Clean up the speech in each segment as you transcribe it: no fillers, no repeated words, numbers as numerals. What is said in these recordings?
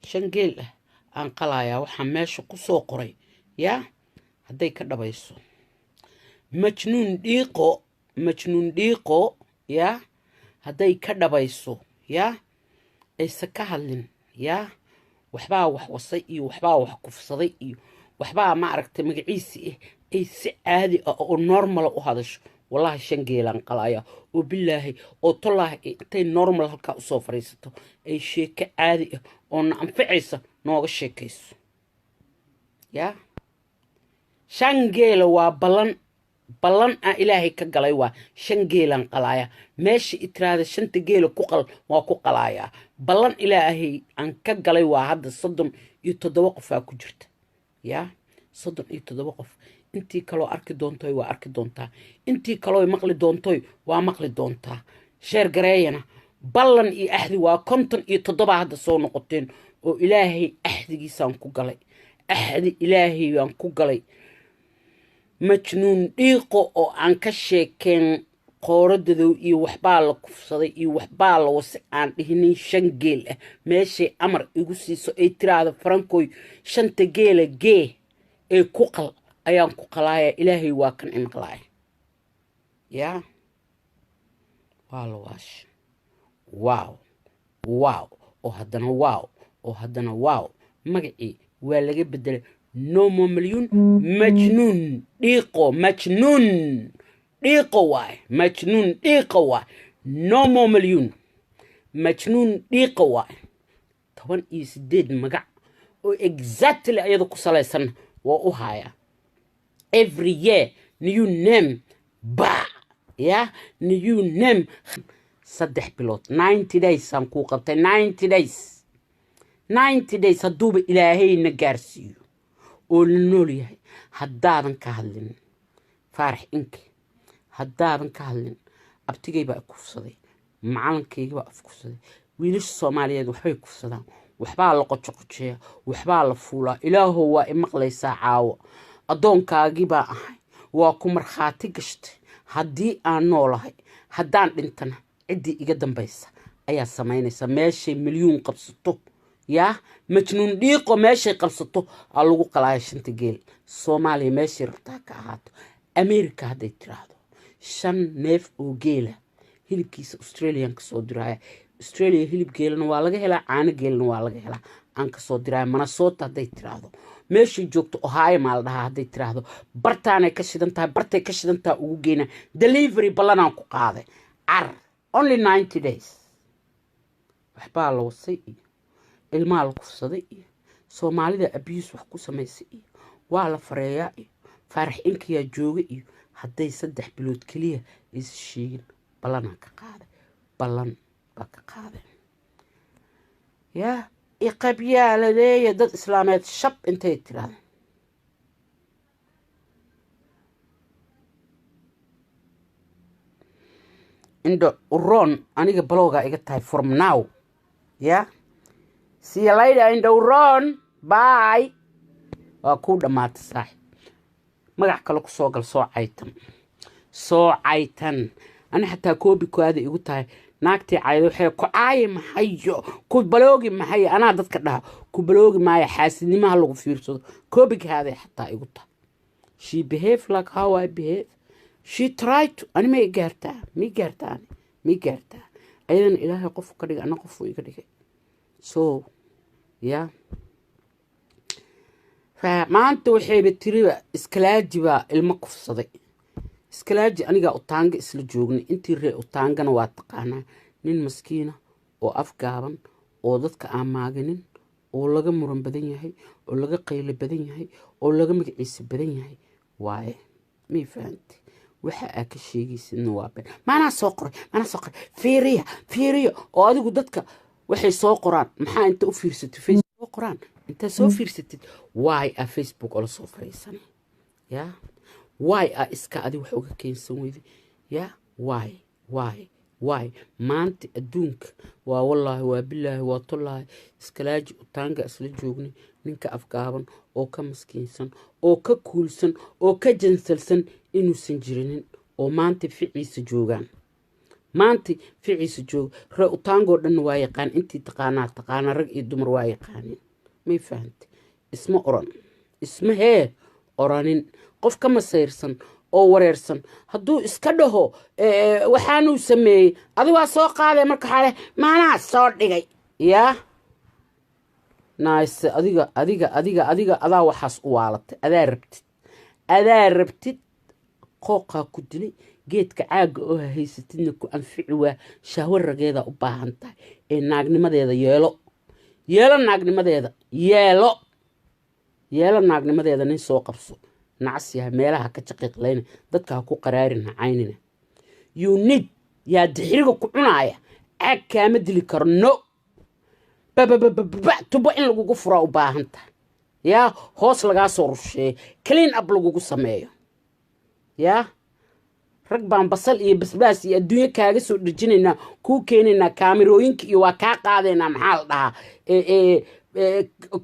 Shan geel ah aan qalayaa. Waxaa meesha ku soo qoray, yaa, hadday ka dhabayso Majnuun Dhiiqo, Majnuun Dhiiqo, yaa, hadday ka dhabayso, yaa, aysa ka hadlin, yaa, waxbaa wax wasay iyo waxbaa wax kufsaday iyo waxbaa, ma aragtay, magaciisi ah, ay si caadi ah oo normal ah u hadasho, wallahi shan geelaan qalaya, oo bilaahi oo tolaahi. Intay normal halkaa usoo fadhiisato, ay sheeko caadi ah oo na anficaysa nooga sheekayso, yaa, shan geela waa ballan, ballan aan Ilaahay ka galay. Waa shan geelaan qalaaya. Meesha itiraada shanta geela ku qal, waa ku qalaayaa. Ballan Ilaahay aan ka galay waa. Hadda 37 qofaa ku jirta, yaa, 37 qof. Intii kaloo arki doontoy waa arki doontaa, intii kaloo maqli doontoy waa maqli doontaa. Share gareeyana. Ballan iyo axdi waa 57 hadda soo noqoteen oo Ilaahay axdigiisaan ku galay, axdi Ilaahay baan ku galay. Majnuun Dhiiqo oo aan ka sheekeen qooradadow iyo waxbaa la kufsaday iyo waxbaa la wase aan dhihinin, shan geel ah meeshay amar igu siiso, ay tiraahdo, "Farankoy, shanta geela gee ee ku qal," ayaan ku qalaaya. Ilaahay waa kan imaqlaaya. Yaa, waa la waasha. Wow, wow, oo haddana wow, oo haddana wow. Magacii waa laga bedelay. No more Malyuun, Majnuun Dhiiqo. Majnuun Dhiiqo waay, Majnuun Dhiiqo waay. No more Malyuun, Majnuun Dhiiqo waay. 18 magac oo exactly ayada ku salaysan waa u hayaa. Every year new name ba, ya, new name. 3 bilood, 90 days aan kuu qabtay. 90 days, 90 days hadduuba Ilaahayna gaarsiiyo oo la nool yahay, haddaadan ka hadlin Faarax Inki, haddaadan ka hadlin abtigay baa kufsaday, macalinkayga baa afkufsaday, wiilasha Soomaaliyeed waxbay kufsadaan, waxbaa la qojoqojeeya, waxbaa la fuulaa, Ilaahow waa imaqlaysaa caawo, addoonkaagii baa ahay, waa ku markhaati gashtay haddii aan noolahay. Haddaan dhintana ciddii iga dambaysa ayaa samaynaysa. Meeshay Milyuun qabsato, yaa, Majnuun Dhiiqo meeshay qabsato aa lagu qalaaya shanta geel. Soomaaliya meeshay rabtaa ka ahaato, America hadday tiraahdo shan neef oo geela hilibkiisa Australian kasoo diraaya. Australia hilib geelana waa laga helaa, caano geelana waa laga helaa, aan kasoo diraaya. Minnesota hadday tiraahdo, meeshay joogto, Ohio maa la dhahaa, hadday tiraahdo bartaanay ka shidan tahay, bartay ka shidan tahay ugu geyna delivery. Ballanaan ku qaaday car. Only 90 days. Waxbaa la wasay iyo ilmaha la kufsaday iyo Soomaalida abuse wax ku samaysay iyo waa la fareeyaa iyo Faarax Inkiyaa jooga iyo hadday 3 bilood keliya aysa sheegin, ballanaan ka qaaday, ballan baa ka qaaday. Yaa iqabyaaladeeya dad islaameed shab intay tiraahdo. Indho uroon, aniga balowgaa iga tahay from now. Ya, see you later, indho uroon, bye. Waa kuu dhammaatay, saaxib. Magac kale ku soo gal, soo caytan, soo caytan. Ani xataa koobi koada igu tahay. Naagtii cayda waxay ku caayi mahayo, ku baloogi mahayo. Anaa dadka dhaha ku baloogi maayo. Xaasidnimaha lagu fiirsado koobigaaday xataa igu tahay. She behave like how I behave. She try to. Ani ma i gaartaa? Ma i gaartaa? Ani ma i gaartaa? Ayadana Ilaahay qofu ka dhigay, ana qofu iga dhigay. So ya, maanta waxayba tiriba Iskalaaji baa ilmo kufsaday. Iskalaaji anigaa Utaanga isla joognay. Intii ree Utaangana waa taqaanaa. Nin maskiina oo afgaaban oo dadka aan maaginin oo laga muran badan yahay oo laga qaylo badan yahay oo laga magaciisa badan yahay waaye. May fahantay? Waxa aa ka sheegaysidna waa been. Maanaa soo qoray, maanaa soo qoray. Fiiriya, fiiriya. Oo adigu dadka waxay soo qoraan maxaa inta u fiirsatid Facebook soo qoraan, intaa soo fiirsatid, waay aa Facebook ola soo fariisanay? Ya, waay aa iska adi wax uga keensan weyday? Ya, waay, waay, waay? Maanta adduunka waa wallaahi, waa bilaahi, waa tollaahi. Iskalaaji Utaanga isla joognay. Ninka afgaaban oo ka maskiinsan oo ka kuulsan oo ka jansalsan inuusan jirinin oo maanta ficiisa joogaan. Maanta ficiisa jooga ree Utaangoo dhanna waa yaqaan. Intii taqaanaa taqaana, rag iyo dumar waa yaqaaneen. May fahantay? Isma oran, isma hee oranin. Qof ka masayrsan oo wareersan hadduu iska dhaho waxaanuu sameeyey, adi waa soo qaaday. Marka waxaa leh maanaa soo dhigay yaa nice. Adiga adiga adiga adiga adaa waxaas u waalatay. Adaa rabtid, adaa rabtid. Qooqaa ku dilay. Geedka caagga oo haysatidna ku anfici waa. Shahwo rageeda u baahan tahay ee naagnimadeeda yeelo, yeelo, naagnimadeeda yeelo, yeelo naagnimadeeda. Nin soo qabso, nacas yahay, meelaha ka jaqiiqlayna, dadka ha ku qaraarin, ha caynina. You need yaa dixiriga ku cunaaya. Caag kaama dili karo. No, bababababa, tubo in lagugu furaa u baahan tahay. Yaa hoos lagaa soo rusheeyo, clean up lagugu sameeyo. Yaa rag baan basal iyo basbaas iyo adduunyo kaaga soo dhejinaynaa, kuu keenaynaa kaamirooyinka iyo waa kaa qaadaynaa. Maxaa la dhahaa,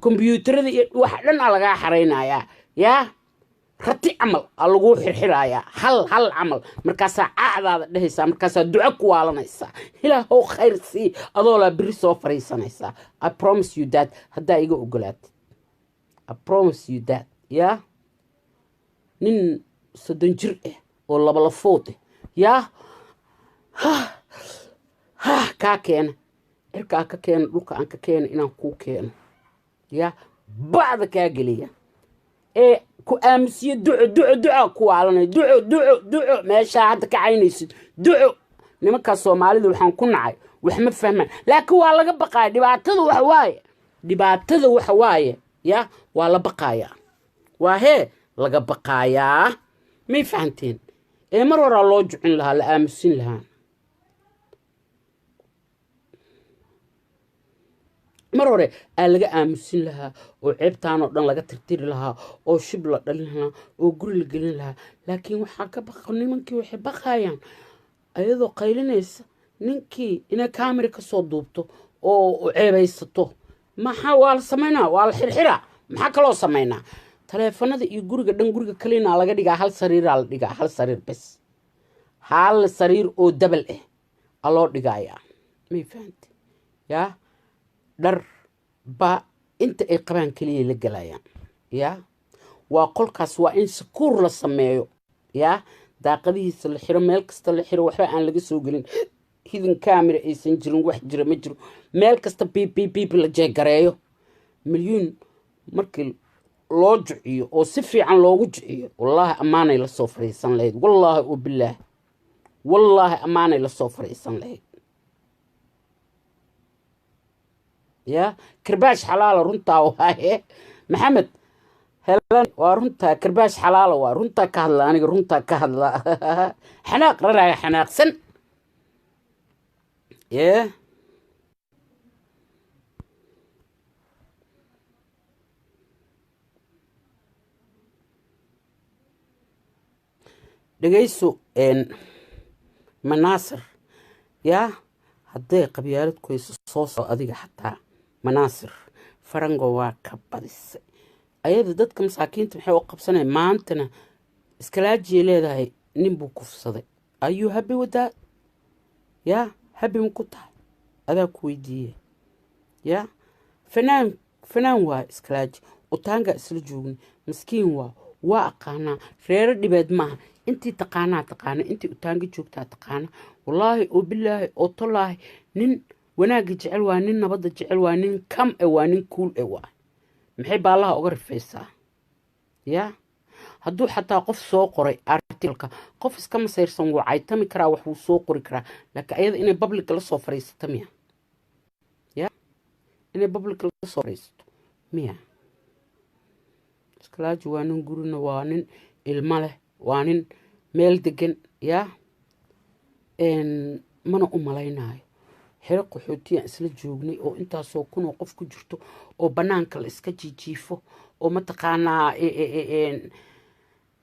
kombyuutarada iyo wax dhan aa lagaa xaraynayaa. Yaa rati camal aa laguu xirxirayaa, hal hal camal. Markaasaa caacdaada dhehaysaa, markaasaa duco ku waalanaysaa, "Ilaahow khayr sii," adoo laa beri soo fariisanaysaa. I promise you that haddaa iga ogolaatid. I promise you that. Yaa nin 30 jir ah oo labalafood ah yaa ha kaa keena, cirka aan ka keeno, dhulka aan ka keeno, inaan kuu keeno, yaa bacda kaa geliya ee ku aamusiyo. Duco, duco, duco ku waalanay, duco, duco, duco. Meeshaa hadda ka caynaysid duco. Nimankaas Soomaalida waxaan ku nacay wax ma fahmaan, laakiin waa laga baqaaya. Dhibaatada waxa waaye, dhibaatada waxa waaye, ya waa la baqaayaa, waa hee laga baqaayaa. May fahanteen? Ee mar horaa loo jucin lahaa, la aamusin lahaa. Mar hore aa laga aamusin lahaa oo ceebtaanoo dhan laga tirtiri lahaa oo shib la dhalin lahaa oo guri la gelin lahaa. Laakiin waxaa ka baqa nimankii, waxay baqayaan ayadoo qaylinaysa ninkii inay kaamira kasoo duubto oo ceebaysato. Maxaa waa la samaynaa? Waa la xirxiraa. Maxaa kaloo samaynaa? Taleefanada iyo guriga dhan, guriga kalina laga dhigaa. Hal sariiraa la dhigaa, hal sariir bes, hal sariir oo double ah aloo dhigayaa. May fahante? Yaa dhar ba inta ay qabaan keliya la gelayaan. Yaa waa qolkaas waa in sakuur la sameeyo, yaa daaqadihiisa la xiro, meel kasta la xiro, waxba aan laga soo gelin, hidden camera aysan jirin, wax jira ma jiro, meel kasta biib biib biib la jeegareeyo. Milyuun markii loo juciyo oo si fiican loogu juciyo, wallaahi ammaanay la soo fariisan lahayd. Wallaahi oo bilaah, wallaahi ammaanay la soo fariisan lahayd. Ya karbaash xalaala, runtaa waaye. Maxamed Helan, waa runtaa. Karbaash xalaala waa runtaa. Ka hadla aniga, runtaa ka hadla. Xanaaq raraya, xanaaqsan ye. Dhegayso Manaasir, yaa hadday qabyaalad ku hayso soo soo adiga xataa. Manaasir Farango waa ka badisay ayada. Dadka masaakiinta maxay u qabsanaya? Maantana iskalaajiyay leedahay, nin buu kufsaday. Ayuu happy wadaa? Yaa happy ma ku tahay? Adaa ku weydiiye. Yaa fanaan, fanaan waa Iskalaaji. Utaangaa isla joogni, maskiin waa aqaanaa. Reero dhibeed maaha. Intii taqaanaa taqaana, intii Utaanga joogtaa taqaana. Wallaahi oo bilaahi oo tolaahi, nin wanaagga jecel waa, nin nabadda jecel waa, nin kam e waa, nin kuul e waa. Maxay baallaha uga rifaysaa? Yaa hadduu xataa qof soo qoray articleka, qof iska masayrsan wuu caytami karaa, wax wuu soo qori karaa, laakiin ayada inay publica la soo fariisato miya? Ya inay publica la soo fariisato miya? Iskalaaji waa nin gurina, waa nin ilmo leh, waa nin meel degan. Yaa mana u malaynayo xero qaxootiyaan isla joognay oo intaasoo kunoo qof ku jirto oo bannaanka la iska jiijiifo oo mataqaanaa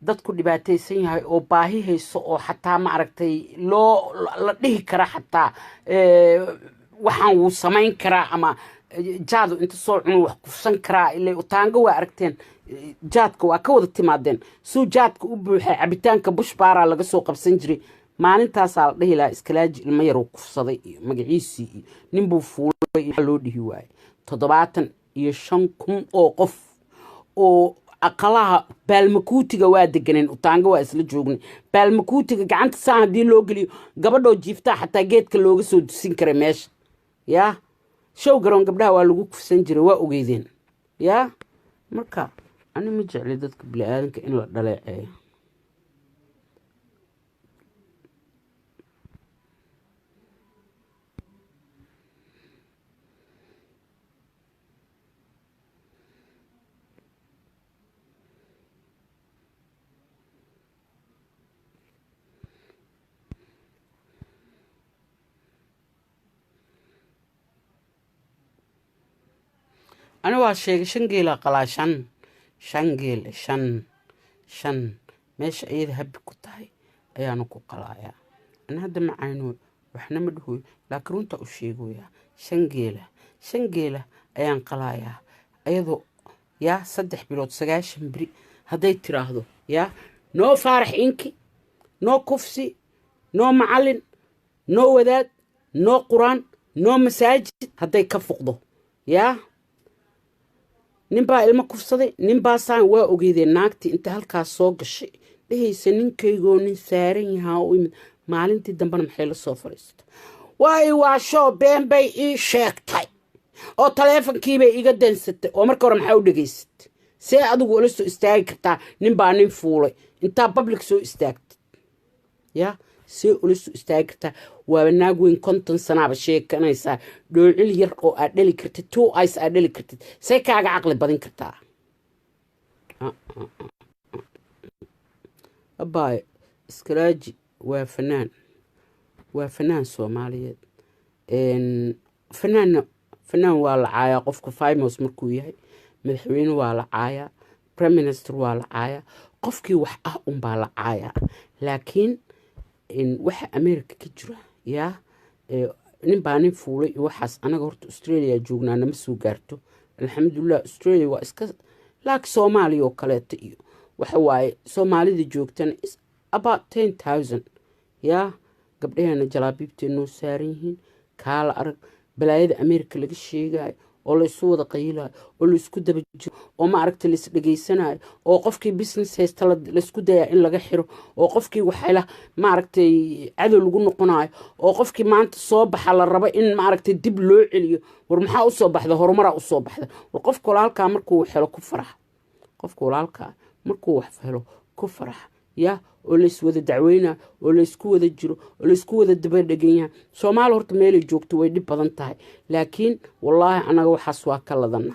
dadku dhibaataysan yahay oo baahi hayso oo xataa ma aragtay loo la dhihi kara xataa waxaan wuu samayn karaa ama jaadu inta soo cuno wax kufsan karaa. Ila Utaanga waa aragteen, jaadka waa ka wada timaadeen. Suu jaadka u buuxay, cabitaanka bushbaaraa laga soo qabsan jiray. Maalintaasaa la dhihi lahaa Iskalaaji ilmo yaruu kufsaday iyo magaciisii iyo ninbuu fuulay iyo loo dhihi waayey. 75,000 oo qof oo aqalaha baalmakuutiga waa deganeen. Utaanga waa isla joognay. Baalmakuutiga gacanta saan haddii loo geliyo, gabadhoo jiiftaa xataa geedka looga soo dusin karay meesha. Yaa show garoon gabdhaha waa lagu kufsan jiray, waa ogeydeen. Yaa marka ani ma jecli dadka bini-aadanka in la dhaleeceeyo. Ani waa sheegay, shan geela qalaa, shan geel, shan meesha iyada habi ku tahay ayaanu ku qalaayaa. Ani hadda ma cayno, waxna ma dhahoy, laakiin runta u sheegoyaa. Shan geela, shan geela ayaan qalaayaa. Ayadoo yaa 3 bilood 90 beri hadday tiraahdo, yaa noo Faarax inki, noo kufsi, noo macallin, noo wadaad, noo qur-aan, noo masaajid, hadday ka fuqdo, yaa ninbaa ilmo kufsaday, ninbaa saan, waa ogeydeen naagtii inta halkaas soo gashay dhehaysa ninkaygoo nin saaran yahaa u imid. Maalintii dambena maxay la soo fadhiisatay? Waa i waashoo been bay ii sheegtay oo taleefonkiibay iga dansatay. Oo marka hore maxaa u dhegaysatay? See adigu ula soo istaagi kartaa ninbaa nin fuulay intaa public soo istaagtid? Ya see ula soo istaagi kartaa? Waaba naag weyn, 50 sanaaba sheekanaysaa. Dhoocil yar oo aad dhali kartid, two ice aad dhali kartid, see kaaga caqli badin kartaa? Abaaye, Iskalaaji waa fanaan, waa fanaan Soomaaliyeed. Fanaanna fanaan waa la caayaa. Qofka famous markuu yahay, madaxweyne waa la caayaa, prime minister waa la caayaa, qofkii wax ah unbaa la caayaa. Laakiin waxa America ka jira, yaa nin baa nin fuulay iyo waxaas, anaga horta Australia joognaa, nama soo gaarto, alxamdulilah. Australia waa iska laakiin Soomaaliya oo kaleeto iyo waxa waaye Soomaalida joogtana is about 10,000. Yaa gabdhaheena jalaabiibtay noo saaran yihiin. Kaala arag balaayada America laga sheegayo oo laysu wada qayilayo oo laysku daba jiro oo ma aragta lais dhegaysanayo oo qofkii business haysta laysku dayaa in laga xiro oo qofkii waxayla maaragtay cadow lagu noqonayo oo qofkii maanta soo baxa la rabo in maaragtay dib loo celiyo. War maxaa usoo baxda? Horumaraa usoo baxda. War qofka walaalkaa markuu helo ku farax, qofka walaalkaa markuu wax helo ku farax. Ya oo lays wada dacweynayo oo laysku wada jiro oo laysku wada daba dhegan yahay. Soomaali horta meelay joogto way dhib badan tahay, laakiin wallaahi anaga waxaas waa ka ladana,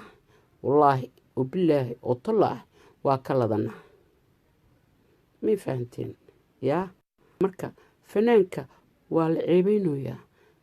wallaahi oo bilaahi oo tolla ah waa ka ladana. May fahanteen? Yaa marka fanaanka waa la ceebeynayaa,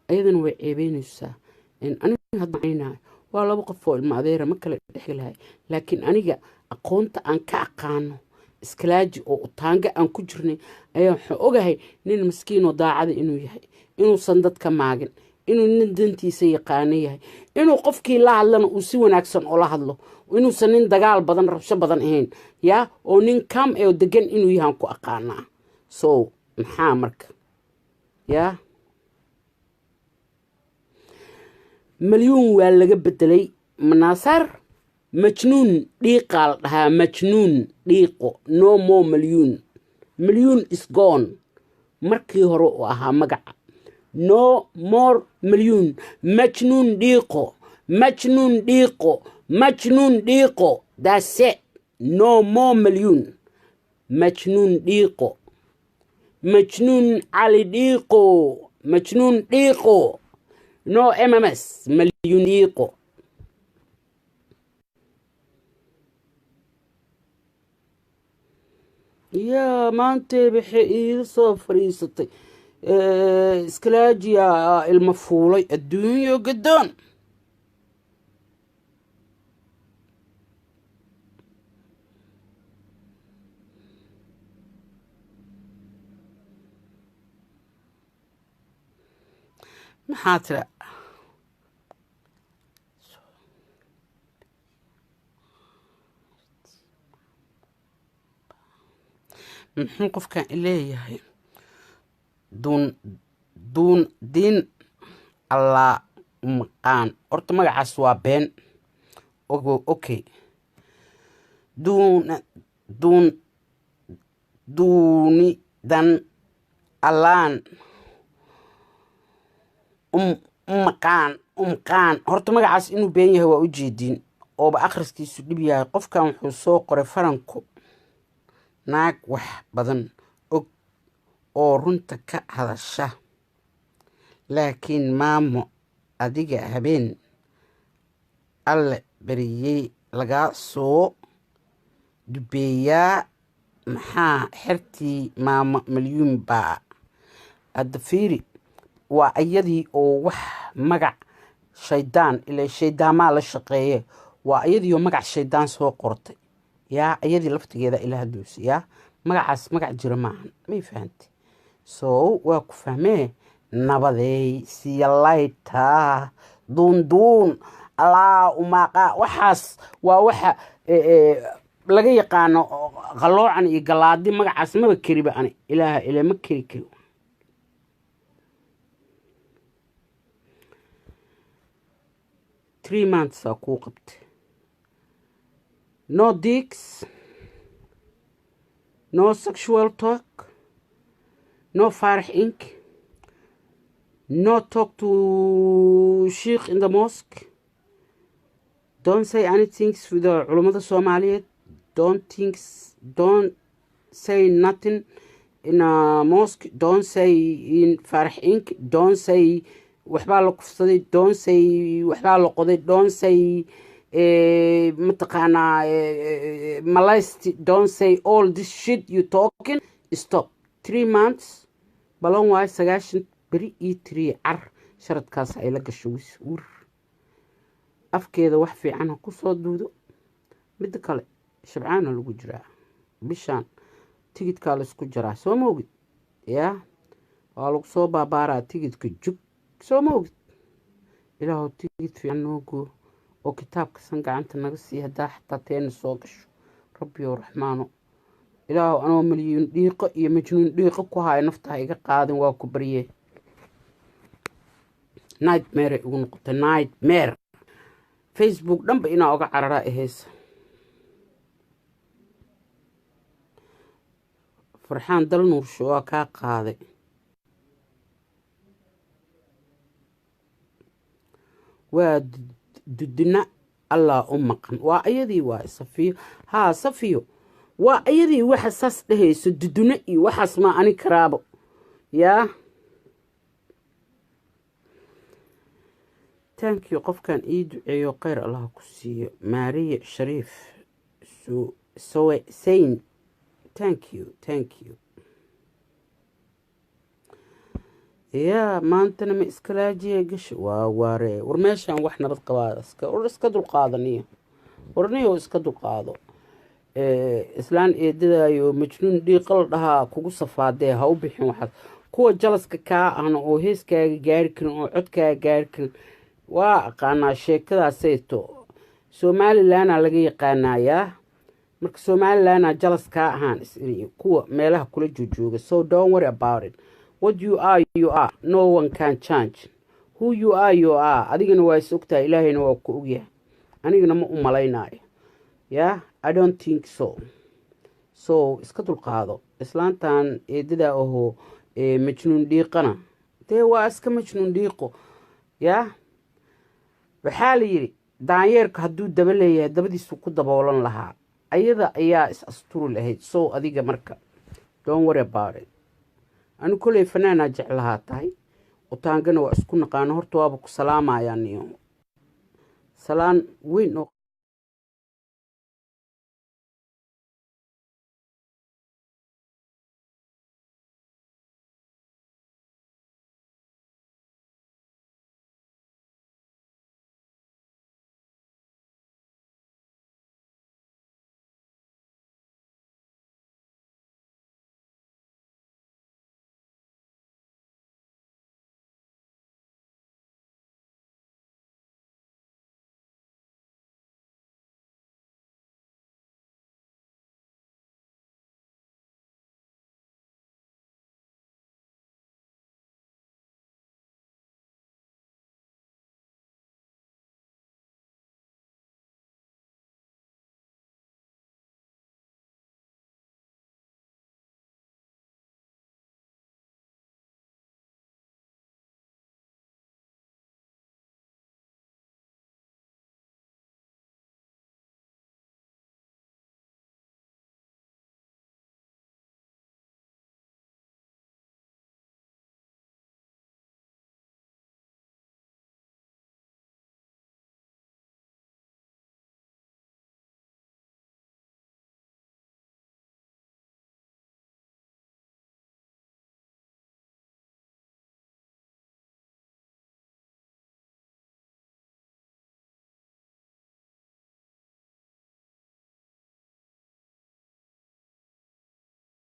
ayadana way ceebeynaysaa. Aniga hadda waa laba qof oo ilmo adeera, ma kala dhexgelahay, laakiin aniga aqoonta aan ka aqaano Iskalaaji oo Utaanga aan ku jirnay ayaa waxaan ogahay nin maskiin oo daacada inuu yahay, inuusan dadka maagin, inuu nin dantiisa yaqaano yahay, inuu qofkii la hadlana uu si wanaagsan ula hadlo, inuusan nin dagaal badan, rabsho badan ahayn, yaa oo nin calm oo degan inuu yahaan ku aqaanaa. So maxaa marka yaa Malyuun waa laga bedelay Manaasar, Majnuun Dhiiqaa la dhahaa, Majnuun Dhiiqo. No more Malyuun, Malyuun is gone. Markii hore uu ahaa magaca, no more Malyuun, Majnuun Dhiiqo, Majnuun Dhiiqo, Majnuun Dhiiqo. That's it. No more Malyuun, Majnuun Dhiiqo, Majnuun Cali Dhiiqo, Majnuun Dhiiqo. No MMS, Malyuun Dhiiqo. Yaa maantay waxay iila soo fadhiisatay Iskalaajiya ilmo fuulay, adduunyo gadoon. Maxaa tira? Muxuu qofkan leeyahay? Duun duun diin Allaa maqaan. Horta magacaas waa been. Okay, duun duun duunidan Allaan umaqaan umqaan. Horta magacaas inuu been yahay waa ujeediin, ooba akhriskiisu dhib yahay. Qofkan wuxuu soo qoray Faranko, naag wax badan og oo runta ka hadasha, laakiin maamo, adiga habeen Alle bariyey lagaa soo dubeeyaa. Maxaa xertii Maamo Malyuun baa hadda? Fiiri, waa iyadii oo wax magac shaydaan ilaa shaydaamaa la shaqeeye. Waa iyadii oo magac shaydaan soo qortay. Yaa iyadii laftigeeda ila hadleysa. Yaa magacaas magac jira maahan, may fahantay? So waa ku fahmee. Nabadeey siyalayta duunduun Allaa umaaqa. Waxaas waa waxa laga yaqaano qaloocan iyo galaadi. Magacaas maba keriba ani, Ilaaha ila ma keri kari. 3 months aa kuu qabtay. No dicks, no sexual talk, no Farx Inc, no talk to sheikh in the mosque, don't say anything with the culummada Soomaaliyeed, don't think, don't say nothing in a mosque, don't say in Farx Inc, don't say waxbaa la kufsaday, don't say waxbaa la qoday, don't say mataqaanaa molest, don't say all this shit you talking. Stop. 3 months balan waayo, 90 beri iyo three car sharadkaas ay la gasho. Wis wir afkeeda wax fiican ha kusoo duudo. Midda kale, Shabcaana lagu jiraa, bishaan tigidkaa laysku jaraa, soo ma ogid? Yaa waa lagu soo baabaaraa tigidka jug, soo ma ogid? Ilaahow tigid fiican noo goo oo kitaabka san gacanta naga sii. Haddaa xataa teena soo gasho, Rabbiyow Raxmaano, Ilaahow anoo Malyuun Dhiiqo iyo Majnuun Dhiiqo ku haayo nafta ha iga qaadin, waa ku baryee. Nightmare igu noqotay, nightmare. Facebook dhanba inaa oga cararaa aheysa. Farxaan Dal Nuursho waa kaa qaaday. Waa dudina Allah u maqan. Waa ayadii, waa Safiyo. Haa, Safiyo, waa ayadii waxa saas dhehayso. Duduna iyo waxaas maa ani karaabo. Yaa thank you. Qofkan ii duceeyo, kheyr Allah ku siiyo. Maariya Shariif Sowe sain, thank you, thank you. Yaa maantana ma iskalaajiya gasha? Waa waare. War meeshaan wax nabad qabaa iska, war iska dulqaadaniyo, warniyo iska dulqaado. Islaan eedadayo Majnuun Dhiiqa la dhahaa kugu safaadee, ha u bixin waxaas. Kuwa jalaska kaa ahna oo heeskaaga gaari karin oo codkaaga gaari karin, waa aqaanaa sheekadaasayto. Somalilanaa laga yaqaanayaa. Marka Somalilanaa jalas kaa ahaan is kuwa meelaha kula joojooga. So don't worry about it. What you are, you are. No one can change who you are. You are. Adigana waa is ogtahay, Ilaahayna waa ku ogyahay. Anigana ma u malaynayo. Yeah, I don't think so. So iska dulqaado. Islaantan eedada ahoo Majnuun Dhiiqana dee waa iska Majnuun Dhiiqo. Yaa waxaa la yidhi, daanyeerka hadduu daba leeyahay, dabadiisu ku daboolan lahaa, ayada ayaa is asturi lahayd. So adiga marka don't worry about it. Anu koley fanaanaa jeclahaa tahay, utaangana waa isku naqaano. Horta waaba ku salaamayaa niyo, salaan weyn oo